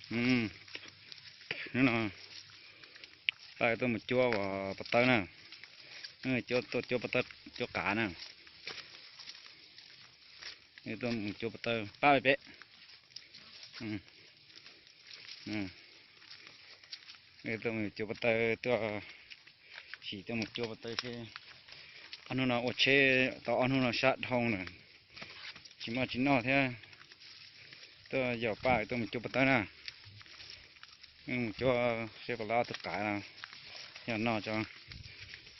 Hnub no pab tuaj mus cuab pob tawb na, tuaj cuab pob tawb, cuab qav na. Tuaj mus cuab pob tawb pab peb. Tuaj mus cuab pob tawb, tuaj sim tuaj mus cuab pob tawb seb. Ob hnub no ua tsheb tau ob hnub no sab dhau lawm, tsis muaj tsis noj thiab. Tuaj yog pab tuaj mus cuab pob tawb na. Mus cuab seb puas tau ob tug qav no yog noj tso.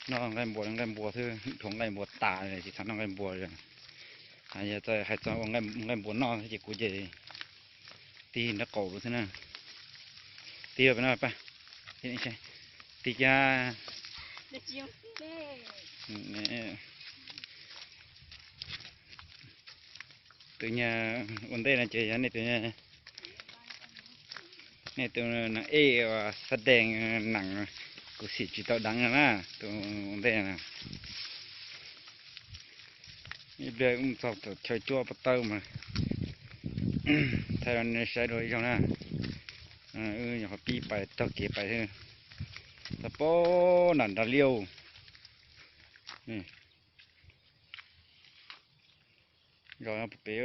Noj nqaij npua, nqaij npua xwb, dhuav nqaij npua tas tsis txhob noj nqaij npua. Yog hais txog ua nqaij npua noj ces kuv ces tig nraub qaum lawm xwb na. Tig pem no pab, tig kiag. Tus nyuag ua ntej no ces yog nej tus, nej tus neeg ej uas xab dees nees, kuv xim tsis tau deev no na, tus ua ntej no. Ib pliag wb txog chaw cuab pob tawb mas thaij rau nej saib dua ib zaug na. Wb nyuam qhuav pib pais taug kev pais xwb, txog pem nram nram liaj. Zos no pem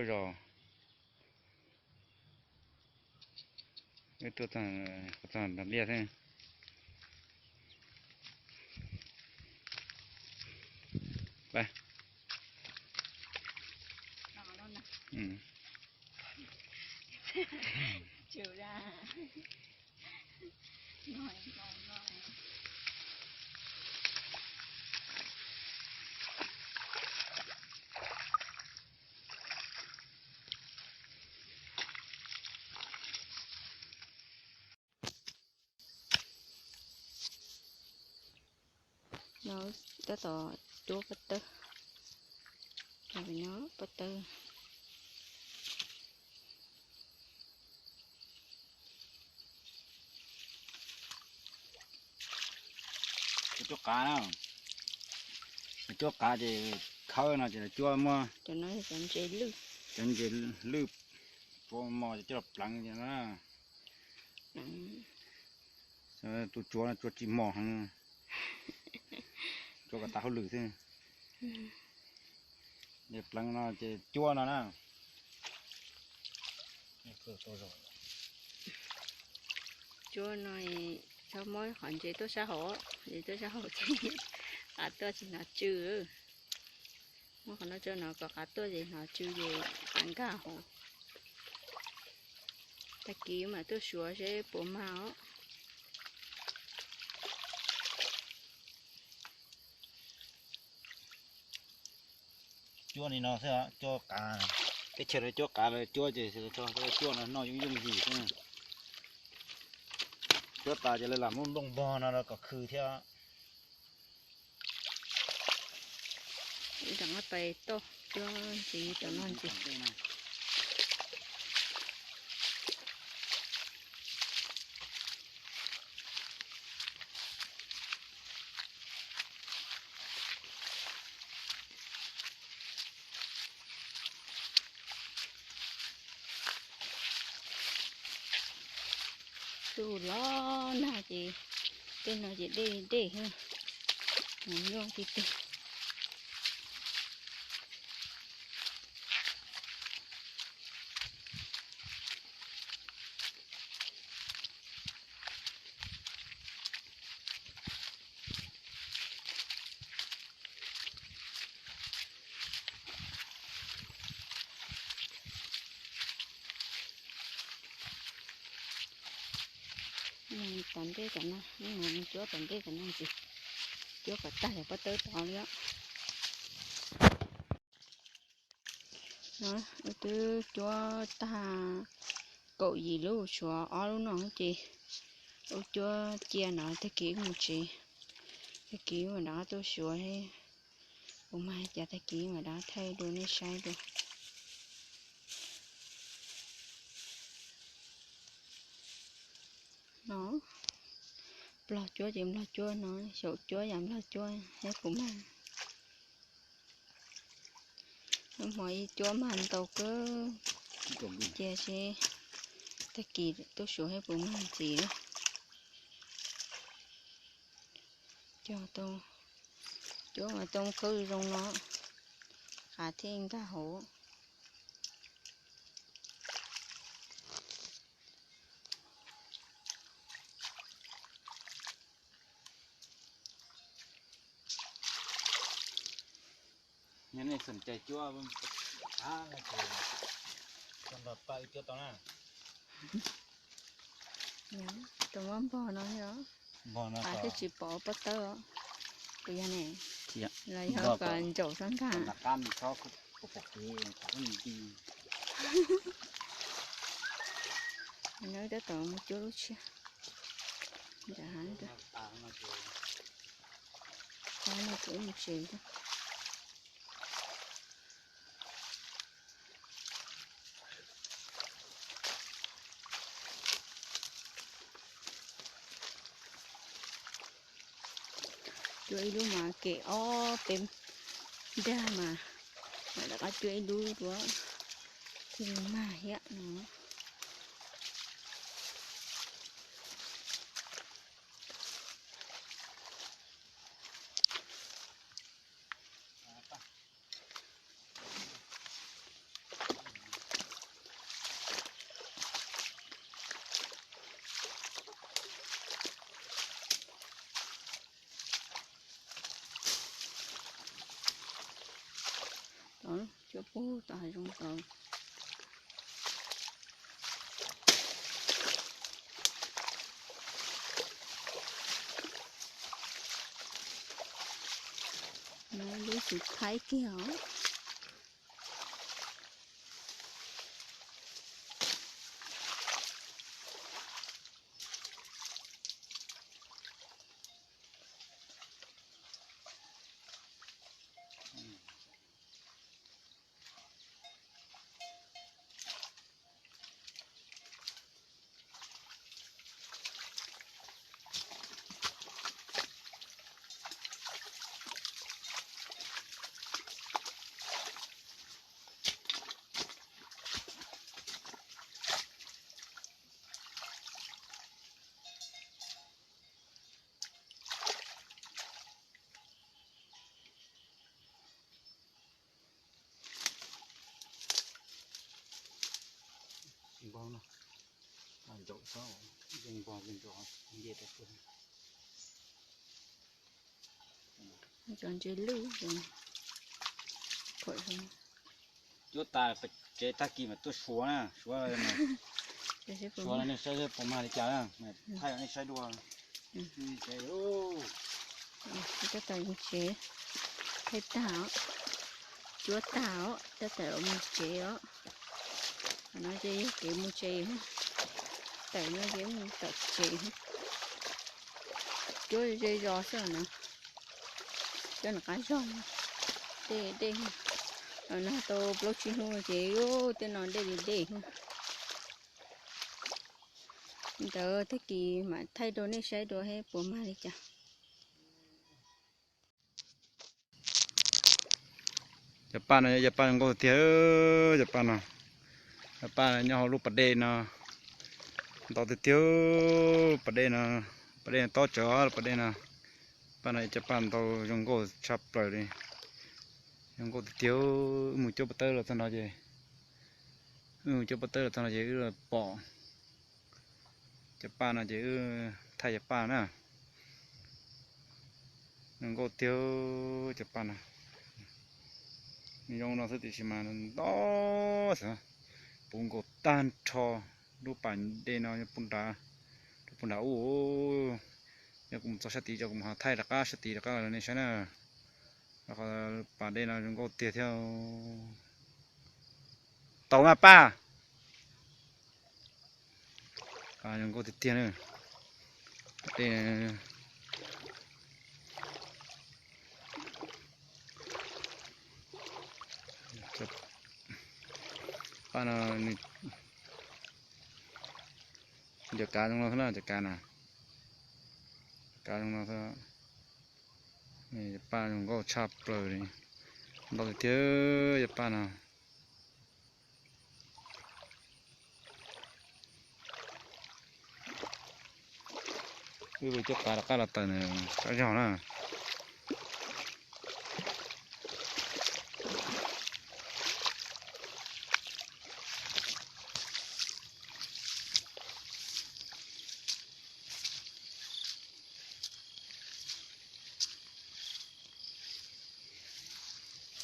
zos, wb tuaj txog nram liaj xwb. No tab tom cuab pob tawb, no pob tawb. Cuab qav na, cuab qav ces khawb no ces cuab muab cov ntses lwj, cov ntses lwj, cov mos coj los pleev na. Tus tsuav no tsuav tsis mos heev, tsuav kom tas hauj lwm xwb. Pleev no ces cuab no na. Cuab no txhob muab qhov ntses tuaj sab hauv, ntses tuaj sab hauv ces qav tuaj tsis hnov tsw. Muab qhov no tso no kom qav tuaj ces hnov tsw ces qav nkag hauv. Tag kis mam tuaj suav seb puas mag os. Cuab li no xwb, cuab qav. Teb chaws no cuab qav lawv cuab ces cuab no noj yooj yooj yim xwb. Cuab tas ces lawv lam muab nplooj npog no rau kom khw thiab. Rov qab pais toj cuab ntxiv tom no ntxiv. Tus los nag ces tej no ces dej dej, mus nyuaj tiag tiag. Tom ntej tom no, cuab tom ntej tom no ces cuab kom tag cov pob tawb tod li os. No wb twb cuab tag kaum yim lub, suav ob lub no ces wb cuab cia no tag kis wb mus tsev, tag kis wb mam rov qab tuaj suav. Kuv mas cas tag kis wb mam rov qab thaij rau nej saib dua. No, nplog cuab ces nplog cuab no, xyaum cuab yam nplog cuab thiab kuv mag. Lub hmo ib cuab mag ntau kawg, cia seb Tag kis tuaj suav thiab puas mag ntxiv. Cog tau, cuab mas tau khawb zoo no, qab thiaj nkag hauv. Yog nej xom cai cuab, a, tau nrog pab wb cuab tau na. Tus muab npog no thiab, qab twb tsis pom pob tawb os. Kuv yog ne, los yog kom ntsaum txhob nkag. Nws tab tom mus cuab lub tshiab. Nram hav, no kuv mus tsev. Cuab ib lub mas kem ob peb dag mas, mam rov qab cuab ib lub dua thiaj li mag thiab no. Tod, cuab pug tod hav zoov tod. Lub xwb thaib kiag os. Npog no, ntsaum xwb, yeej npog yeej ntsaum, nce rau tuaj. Cov ntses lwj, cuab tas pem tsev tag kis mam tuaj suav na, suav, suav nej saib puas mag li cas na, thaij nej saib dua. Tab tom mus tsev, thaij tag os, cuab tag os, tab tom los mus tsev os. Qhov no ces yog kev mus tsev, tawm no ces mus tom tsev. Cuab zej zos xwb no, cuab nram qab zog, dej dej, nag tau plaub tsib hnub ces tej no dej li dej. Ntawd tag kis mam thaij rau nej saib dua seb puas mag li cas. Cov paj no yog cov paj zoo nkauj tiag tiag, cov paj no. Cov paj no nyob hauv lub pas dej no ntau tiag tiag, pas dej no, pas dej no tob tsawv, pas dej no. Paj no yog cov paj ntau zoo nkauj tshaj plaws li, zoo nkauj tiag tiag. Wb mus cuab pob tawb los txog no ces, wb mus cuab pob tawb los txog no ces wb pom cov paj no ces wb thaij cov paj na. Zoo nkauj tiag cov paj no. Zoo no xwb tiam sis mas ntau xwb, puv nkaus tag nrho lub pas dej no puag nrad, rau puag nrad ub. Yog kuv mus txog sab tid cov kuv mus ho thaij rov qab sab tid rov qab los nej saib na. Pas dej no zoo nkauj tiag thiab. Tau mas paj. Paj zoo nkauj tiag tiag na. Dej, paj no nws cov kav zoo no xwb na, cov kav na. Kav zoo no xwb. Cov paj zoo nkauj tshaj plaws li. Ntau tiag tiag cov paj no. Wb coj pas rov qab los tawm ntawm qab zog na.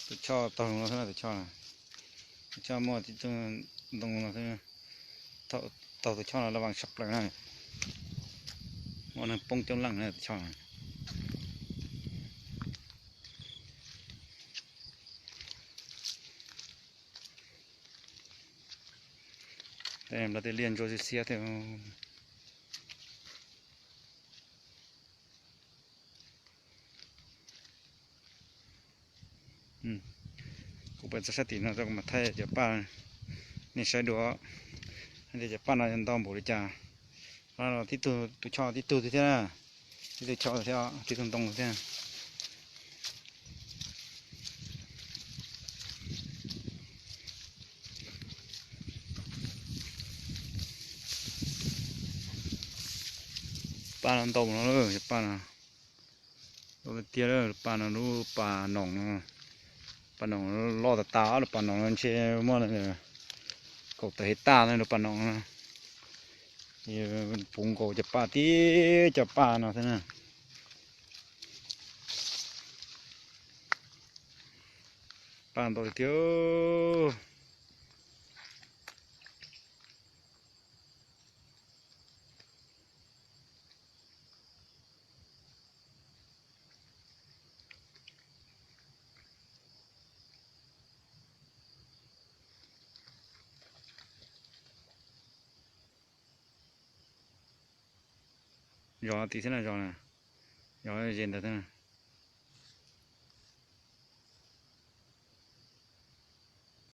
Tus choj taug zoo no xwb na, tus choj, tus choj muaj tib tug ntoo no xwb. Thaum taug tus choj no laj vam tshaj plaws na. Muaj neeg poob coob leej na tus choj no. Tej liaj ntsuab xiab xiab thiab. Kuv pais txog sab tim no rau kuv mam thaij cov paj nej saib dua, hais tias cov paj no ntau npaum li cas. Tib tug, tus choj tib tug thiab na, tib tug choj thiab tib tug ntoo thiab. Paj no ntau no, cov paj no ntau tiag tiag. Paj no lub pas noom no, pas noom loj tas tas, lub pas noom no ntshe muaj kaum tawm hais tas lub pas noom no. Puv nkaus cov paj tib cov paj no thiab na. Paj ntau tiag tiag. Zos tid thiab na, zos, zos ze ntawd thiab.